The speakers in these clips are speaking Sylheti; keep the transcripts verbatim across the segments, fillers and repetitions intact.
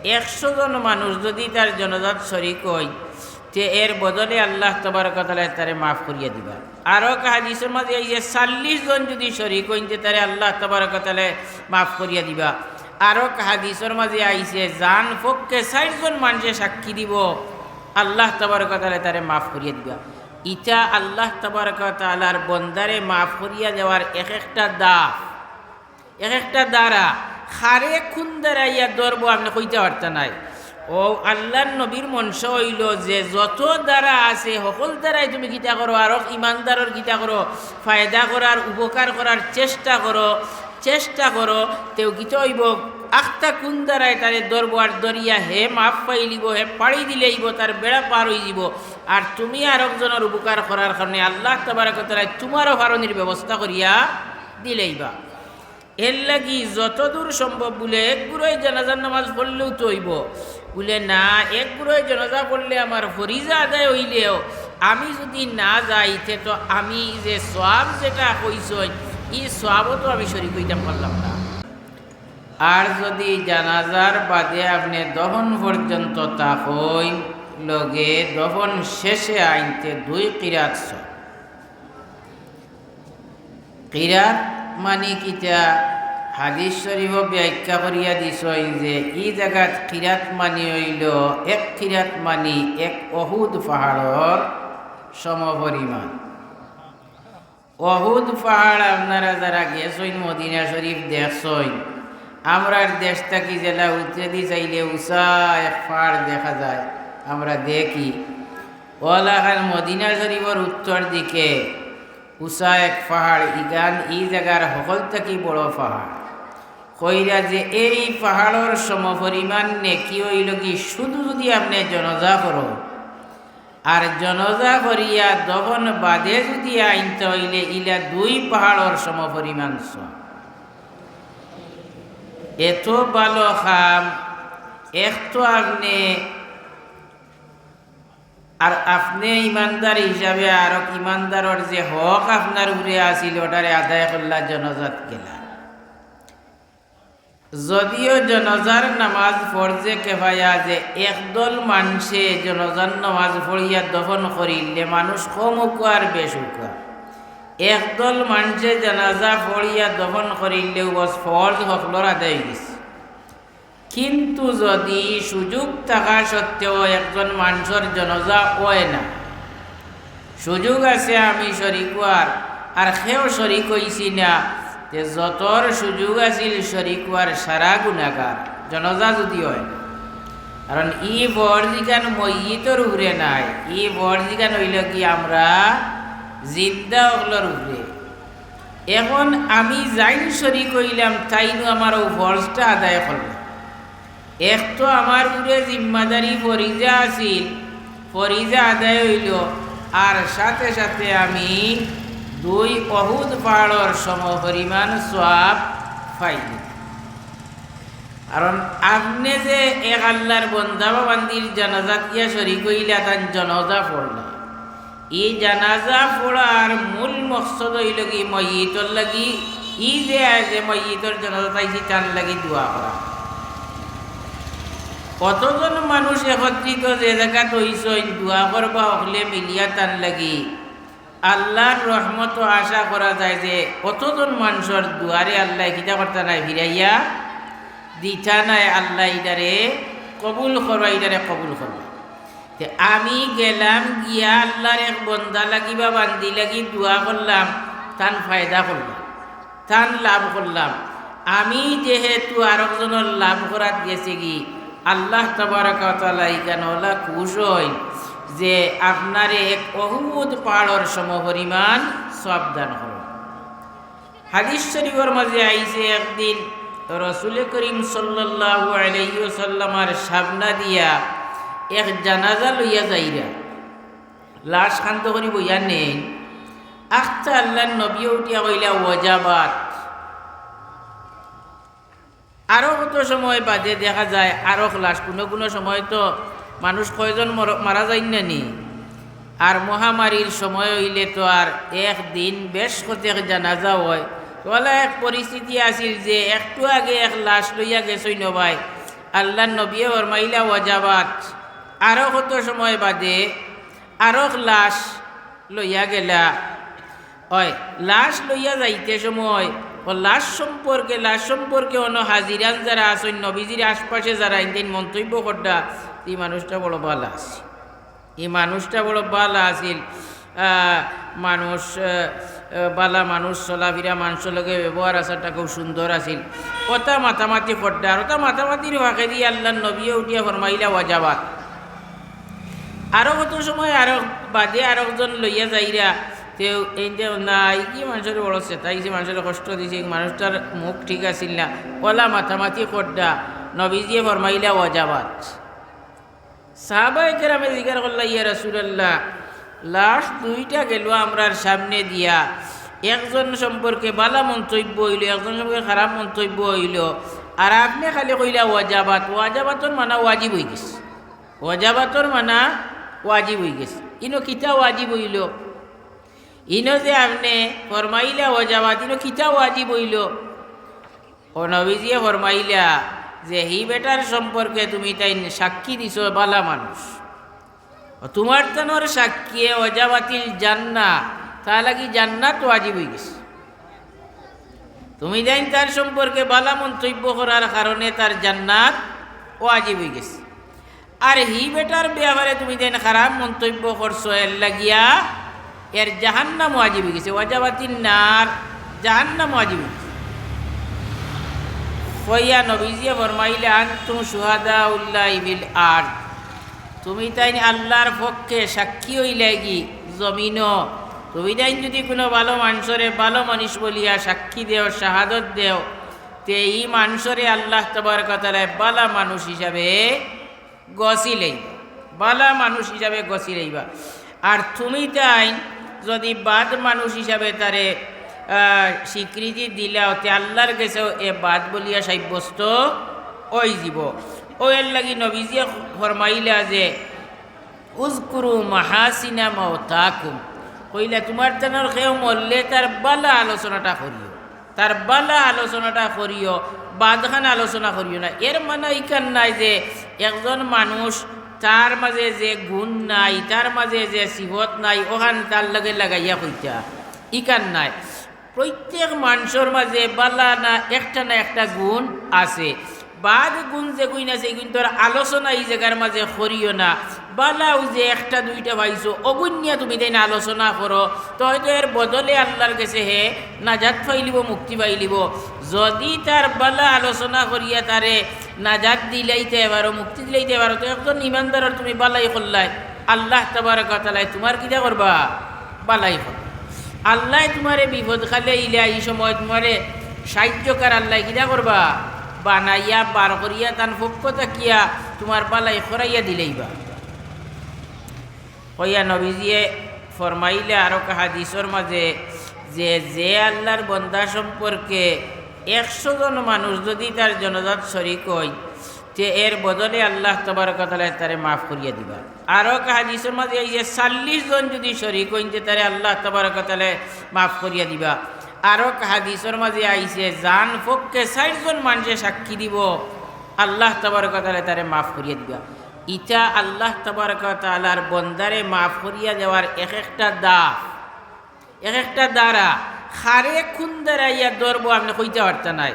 একশো জন মানুষ যুদি তার জানাজাত শরিক অইন, তে এর বদলে আল্লাহ তাবারক ওয়া তাআলায় তারে মাফ করিয়া দিবা। আরক হাদিসর মাঝে আইছে, চল্লিশ জন যুদি শরিক অইন, তে তারে আল্লাহ তাবারক ওয়া তাআলায় মাফ করিয়া দিবা। আরক হাদিসর মাঝে আইছে, জান পক্ষে চাইর জন মানষে সাক্ষী দিবো, আল্লাহ তাবারক ওয়া তাআলায় তারে মাফ করিয়া দিবা। ইটা আল্লাহ তাবারক ওয়া তাআলার বন্দারে মাফ করিয়া দেওয়ার এক একটা ধাপ, এক একটা ধারা। কারে কুন ধারা ইয়া ধরবো আপনে কইতা পারতা নায়। অউ আল্লার নবীর মনশা অইলো যে যত ধারা আছে, হকল ধারায় তুমি কিতা করো, আরক ইমানদারর কিতা করো, ফায়দা করার, উপকার করার চেষ্টা করো, চেষ্টা করো। তেউ কিতা অইবো, আখতা কুন ধারায় তারে ধরবো, আর ধরিয়া হে মাফ পাইলিবো, হে পাড়ি দিলাইবো, তার বেড়া পার অইযিবো। আর তুমি আরক জনর উপকার করার কারণে আল্লাহ তাবারক ওয়া তাআলায় তুমারও পারনির ব্যবস্থা করিয়া দিলাইবা। এরলাগি যতদূর সম্ভব বুলে এক গুরায় জানাজার নামাজ পড়লেউ তো অইবো। বুলে, না, এক গুরায় জানাজা পড়লে আমার ফরিজা আদায় অইলেও আমি যুদি না যাই, তে তো আমি যে সওয়াব যেটা কইছইন, ই সওয়াবো তো আমি শরিক অইতাম পারলাম না। আর যুদি জানাজার বাদে আপনে দফন পর্যন্ত থাকইন, লগে দফন শেষে আইন, তে দুই কিরাত সওয়াব। কিরাত মানি কিতা? হাদিস শরিফো ব্যাখ্যা করিয়া দিছইন যে ই জাগাত কিরাত মানি অইলো, এক কিরাত মানি এক উহুদ পাহাড়র সমপরিমাণ। উহুদ পাহাড় আপনারা যারা গেছইন মদিনা শরিফ দেখছইন, আমরার দেশ থাকি যেলা উতরেদি চাইলে উচা এক পাহাড় দেখা যায়, আমরা দেখি। অলাখান মদিনা শরিফর উত্তর দিকে উচা এক পাহাড়, ইখান ই জাগার হকল থাকি বড় পাহাড়। কইরা যে এই পাহাড়র সমপরিমাণ নেকি অইলোগি শুধু যুদি আপনে জানাজা করো, আর জানাজা করিয়া দফন বাদে যুদি আইন তে অইলে ইলা দুই পাহাড়র সমপরিমাণ সওয়াব। এত ভালো কাম, এক তো আপনে আর আপনে ইমানদার হিসাবে আরক ইমানদারর যে হক আপনার উপরে আছিল, ওটারে আদায় করলা, জানাজাত গেলা। যদিও জানাজার নামাজ ফরজে কেফায়া, যে একদল মানষে জানাজার নামাজ পড়িয়া দফন করিলে মানুষ কম অউক আর বেশ অউক, একদল মানষে জানাজা পড়িয়া দফন করিলেউ বস ফরজ হকলর আদায় অইগেছে। কিন্তু যুদি সুযোগ থাকা সত্ত্বেও একজন মানষর জানাজা অয় না, সুযোগ আছে আমি শরিক অওয়ার, আর কেউ শরিক অইছি না, তে যতর সুযোগ আছিল শরিক অওয়ার সারা গুনাগার, জানাজা যুদি অয় না। কারণ ই ফরজ ইখান মইয়িতর উপরে নায়, ই ফরজ ইখান অইলোগি আমরা জিন্দা অকলর উপরে। এখন আমি যাইন শরিক অইলাম, তাইনউ আমার অউ ফরজটা আদায় করলা। এক তো আমার উপরে জিম্মাদারি ফরিজা আছিল, ফরিজা আদায় অইলো, আর সাথে সাথে আমি দুই উহুদ পাহাড়র সমপরিমাণ সওয়াব পাইলাম। কারণ আপনে যে এক আল্লার বন্দা বা বান্দির জানাজাত গিয়া শরিক অইলা, তান জানাজা পড়লা, ই জানাজা পড়ার মূল মকসদ অইলোগি মইয়িতর লাগি, ই যে আয় যে মইয়িতর জানাজাত আইছি তান লাগি দোয়া করা। কতজন মানুষ একত্রিত যে জাগাত অইছইন, দোয়া করবা হকলে মিলিয়া তান লাগি, আল্লার রহমত আশা করা যায় যে কতজন মানষর দুয়ারে আল্লায় কিতা করতা নায়, ফিরাইয়া দিতা নায়, আল্লায় ইটারে কবুল করবা, ইটারে কবুল করবা। তে আমি গেলাম গিয়া আল্লার এক বন্দা লাগি বা বান্দি লাগি দোয়া করলাম, তান ফায়দা করলাম, তান লাভ করলাম। আমি যেহেতু আরক জনর লাভ করাত গেছিগি, আল্লাহ তাবারাকা ওয়া তাআলা ইখান অলা খুশ অইন যে আপনারে এক উহুদ পাহাড়র সমপরিমাণ সওয়াব দান করইন। হাদিস শরিফর মাঝে আইছে, একদিন রসুলে করিম সাল্লাল্লাহু আলাইহি ওয়াসাল্লামর সামনা দিয়া এক জানাজা লইয়া যাইরা, লাশ কান্দ করি বইয়া নেইন। আখতা আল্লার নবীয়ে উঠিয়া কইলা, "ওয়াজাবাত।" আরো কত সময় বাদে দেখা যায় আরো লাশ, কুনু কুনু সময় তো মানুষ কয়জন মর-, মারা যাইন না নি? আর মহামারীর সময় অইলে তো আর একদিন বেশ কতেক জানাজা অয়। তো অলা এক পরিস্থিতি আছিল যে একটু আগে এক লাশ লইয়া গেছইন অউ ভাই, আল্লাহর নবীয়ে ফরমাইলা, "ওয়াজাবাত।" আরো কত সময় বাদে আরো লাশ লইয়া গেলা। অয়, লাশ লইয়া যাইতে সময়, ও লাশ সম্পর্কে, লাশ সম্পর্কে অনো হাজিরান যারা আছইন, নবীজির আশপাশে যারা, ইনদিন মন্তব্য কররা, "ই মানুষটা বড় বালা আছিল, ই মানুষটা বড় বালা আছিল, আহ, মানুষ, আহ, আহ, বালা মানুষ, চলাফিরা, মানষর লগে ব্যবহার আচারটা খুব সুন্দর আছিল।" অতা মাতামাতি কররা, আর অতা মাতামাতির ফাঁকেদি আল্লাহর নবীয়ে উঠিয়া ফরমাইলা, "ওয়াজাবাত।" আরো কত সময় আরো বাদে আরকজন লইয়া যাইরা, তেউ এইন দেও না, ই কি মানষরে বড় চেতাইছে, মানষরে কষ্ট দিছে, ই মানুষটার মুখ ঠিক আছিল না, অলা মাতামাতি কররা, নবীজিয়ে ফরমাইলা, "ওয়াজাবাত।" সাহাবায়ে কেরামে জিকার করলা, "ইয়া রাসূলুল্লাহ, লাশ দুইটা গেল আমরার সামনে দিয়া, একজন সম্পর্কে বালা মন্তব্য অইলো, একজন সম্পর্কে খারাপ মন্তব্য অইলো, আর আপনে খালি কইলা ওয়াজাবাত, ওয়াজাবাতর মানা ওয়াজিব অইগেছে।" ওয়াজাবাতর মানা ওয়াজিব অইগেছে। ইনো কিতা ওয়াজিব অইলো? ইনো যে আপনে ফরমাইলা ওয়াজাবাত, ইনো কিতা ওয়াজিব অইলো? ও নবীজিয়ে ফরমাইলা যে হি বেটার সম্পর্কে তুমি তাইন সাক্ষী দিছো বালা মানুষ। ও তুমার তানর সাক্ষীয়ে ওয়াজাবাতিল জান্নাহ, তার লাগি জান্নাত ওয়াজিব অইগেছে। তুমি তাইন তার সম্পর্কে বালা মন্তব্য করার কারণে তার জান্নাত ওয়াজিব অইগেছে। আর হি বেটার ব্যাপারে তুমি তাইন খারাপ মন্তব্য করছো, এর লাগিয়া এর জাহান্নাম ওয়াজিব অইগেছে, ওয়াজাবাতিন নার, জাহান্নাম ওয়াজিব অইগেছে। কইয়া নবীজিয়ে ফরমাইলা, "আনতুম শুহাদাউল্লাহি ফিল আরদ।" তুমি তাইন আল্লাহর পক্ষে সাক্ষী অইলায়গি জমিনো। তুমি তাইন যুদি কুনু বালা মানষরে বালা মানুষ বলিয়া সাক্ষী দেও, শাহাদত দেও, তে ই মানষরে আল্লাহ তাবারাকা ওয়া তাআলায় বালা মানুষ হিসাবে গছি লাইবা, বালা মানুষ হিসাবে গছি লাইবা। আর তুমি তাইন যুদি বাদ মানুষ হিসাবে তারে, আহ, স্বীকৃতি দিলাও, তে আল্লাহর গেছেও এ বাদ বলিয়া সাব্যস্ত অইযিবো। অউ এর লাগি নবীজিয়ে ফরমাইলা যে, "উযকুরু মাহাসিনা মাওতাকুম।" কইলা, তুমার তানর কেউ মরলে তার বালা আলোচনাটা করিও, তার বালা আলোচনাটা করিও, বাদখান আলোচনা করিও না। এর মানা ইখান নায় যে একজন মানুষ তার মাজে যে গুণ নাই, তার মাজে যে সিফত নাই, অখান তার লগে লাগাইয়া কইতা, ইখান নায়। প্রত্যেক মানষর মাজে বালা না একটা না একটা গুণ আছে। বাদ গুণ যেগুইন আছে, ইগুইনতর আলোচনা ই জাগার মাজে করিও না। বালাউ যে একটা দুইটা পাইছো, অগুইন নিয়া তুমি তাইন আলোচনা করো, তে অয়তো এর বদলে আল্লাহর গেছে হে নাজাত পাইলিবো, মুক্তি পাইলিবো। যুদি তার বালা আলোচনা করিয়া তারে নাজাত দিলাইতায় পারো, মুক্তি দিলাইতায় পারো, তে একজন ইমানদারর তুমি বালাই করলায়, আল্লাহ তাবারাকা ওয়া তাআলায় তুমার কিতা করবা? বালাই করবা। আল্লায় তুমারে বিপদ খালে ইলা ই সময় তুমারে সাইয্যকার আল্লায় কিতা করবা? বানাইয়া বার করিয়া তান পক্ষ থাকিয়া তুমার বালাই করাইয়া দিলাইবা। কইয়া নবীজিয়ে ফরমাইলা আরক হাদিসর মাজে যে, যে আল্লাহর বন্দা সম্পর্কে একশো জন মানুষ যুদি তার জানাজাত শরিক অইন, তে এর বদলে আল্লাহ তাবারাকা ওয়া তাআলায় তারে মাফ করিয়া দিবা। আরক হাদিসর মাজে আইছে, চল্লিশ জন যুদি শরিক অইন, তে তারে আল্লাহ তাবারাকা ওয়া তাআলায় মাফ করিয়া দিবা। আরক হাদিসর মাজে আইছে, যান পক্ষে চাইরজন মানষে সাক্ষী দিবো, আল্লাহ তাবারাকা ওয়া তাআলায় তারে মাফ করিয়া দিবা। ইতা আল্লাহ তাবারাকা ওয়া তাআলার বন্দারে মাফ করিয়া দেওয়ার এক একটা দাফ, এক একটা দারা, কারে কুন দারা আইয়া ধরবো, আপনে কইতা পারতা নায়।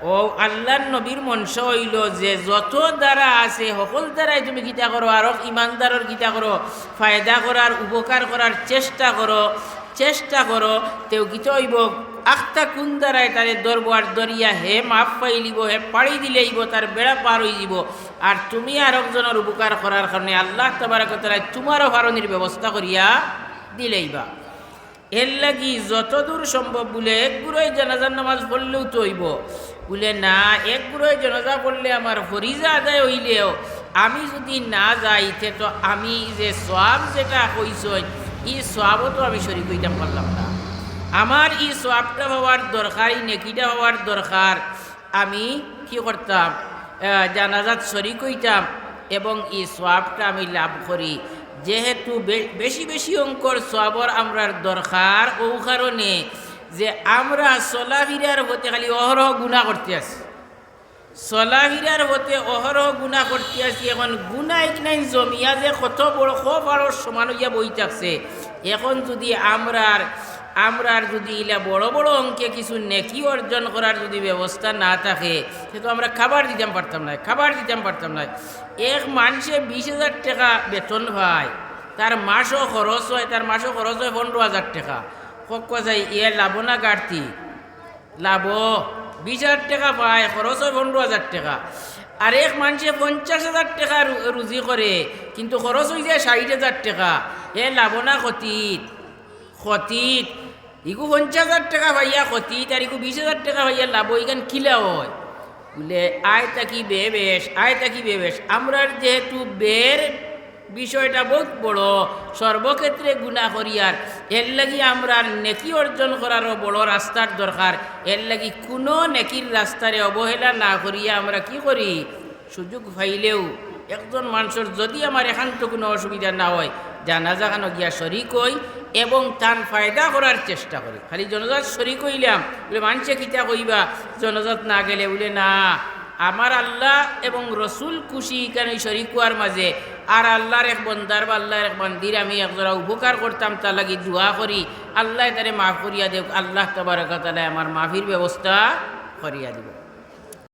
অউ আল্লাহর নবীর মনশা অইলো যে যত দারা আছে, হকল দারায় তুমি কিতা করো, আরক ইমানদারর কিতা করো, ফায়দা করার, উপকার করার চেষ্টা করো, চেষ্টা করো, তেউ কিতা অইবো, আখতা কুন দারায় তারে ধরবো, আর ধরিয়া হে মাফ পাইলিবো, হে পাড়ি দিলাইবো, তার বেড়া পার অইযিবো। আর তুমি আরকজনর উপকার করার কারণে আল্লাহ তাবারাকা ওয়া তাআলায় তুমারও পারনির ব্যবস্থা করিয়া দিলাইবা। এর লাগি যতদূর সম্ভব বুলে এক গুরুয় জানাজার নামাজ পড়লেউ তো অইবো। বুলে, "না, এক গুরুয় জানাজা পড়লে আমার ফরিজা আদায় অইলেও আমি যুদি না যাই, তে তো আমি যে সওয়াব যেটা কইছইন, ই সওয়াবো তো আমি শরিক অইতাম পারলাম না। আমার ই সওয়াবটা পাওয়ার দরকার, ই নেকিটা পাওয়ার দরকার।" আমি কি করতাম? আহ, জানাজাত শরিক অইতাম এবং ই সওয়াবটা আমি লাভ করি। যেহেতু বে-, বেশি বেশি অঙ্কর সওয়াবর আমরার দরকার, অউ কারণে যে আমরা চলাফিরার পথে খালি অহরহ গুনা করতে আছি। চলাফিরার পথে অহরহ গুনা করতে আছি। এখন গুনা ইখান জমিয়া যে কত বড়, ক পাহাড়র সমান অইয়া বই থাকছে। এখন যুদি আমরার, আমরার যুদি ইলা বড় বড় অঙ্কে কিছু নেকি অর্জন করার যুদি ব্যবস্থা না থাকে, তে তো আমরা খাবার দিতাম পারতাম নায়, খাবার দিতাম পারতাম নায়। এক মানষে বিশ হাজার টেকা বেতন পায়, তার মাসও খরচ অয়, তার মাসও খরচ অয় পনরো হাজার টেকা। কউক্কা চাই, ইয়ে লাভ না ঘাটতি? লাভ। বিশ হাজার টেকা পায়, খরচ অয় পনরো হাজার টেকা। আর এক মানষে পঞ্চাশ হাজার টেকা রু-, রুজি করে, কিন্তু খরচ অইযায় ষাইট হাজার টেকা। হে লাভ না ক্ষতিত? ক্ষতিত। ইগু পঞ্চাশ হাজার টেকা পাইয়া ক্ষতিত, আর ইগু বিশ হাজার টেকা পাইয়া লাভ, ইখান কিলা অয়? বুলে, আয় থাকি ব্যয় বেশ, আয় থাকি ব্যয় বেশ। আমরার যেহেতু ব্যয়র বিষয়টা বউত বড়, সর্বক্ষেত্রে গুনা করিয়ার, এরলাগি আমরার নেকি অর্জন করারও বড় রাস্তার দরকার। এরলাগি কুনু নেকির রাস্তারে অবহেলা না করিয়া আমরা কি করি? সুযোগ পাইলেউ একজন মানষর যুদি আমার একান্ত কুনু অসুবিধা না অয়, জানাজাখানো গিয়া শরিক অই এবং তান ফায়দা করার চেষ্টা করি। খালি জানাজাত শরিক অইলাম, বুলে মানষে কিতা কইবা জানাজাত না গেলে? বুলে না, আমার আল্লাহ এবং রসুল খুশি ইখানো শরিক অওয়ার মাঝে, আর আল্লাহর এক বন্দার বা আল্লাহর এক বান্দির আমি একজরা উপকার করতাম, তার লাগি দোয়া করি, আল্লায় তারে মাফ করিয়া দেউক, আল্লাহ তাবারাকা তাআলায় আমার মাফির ব্যবস্থা করিয়া দিবা।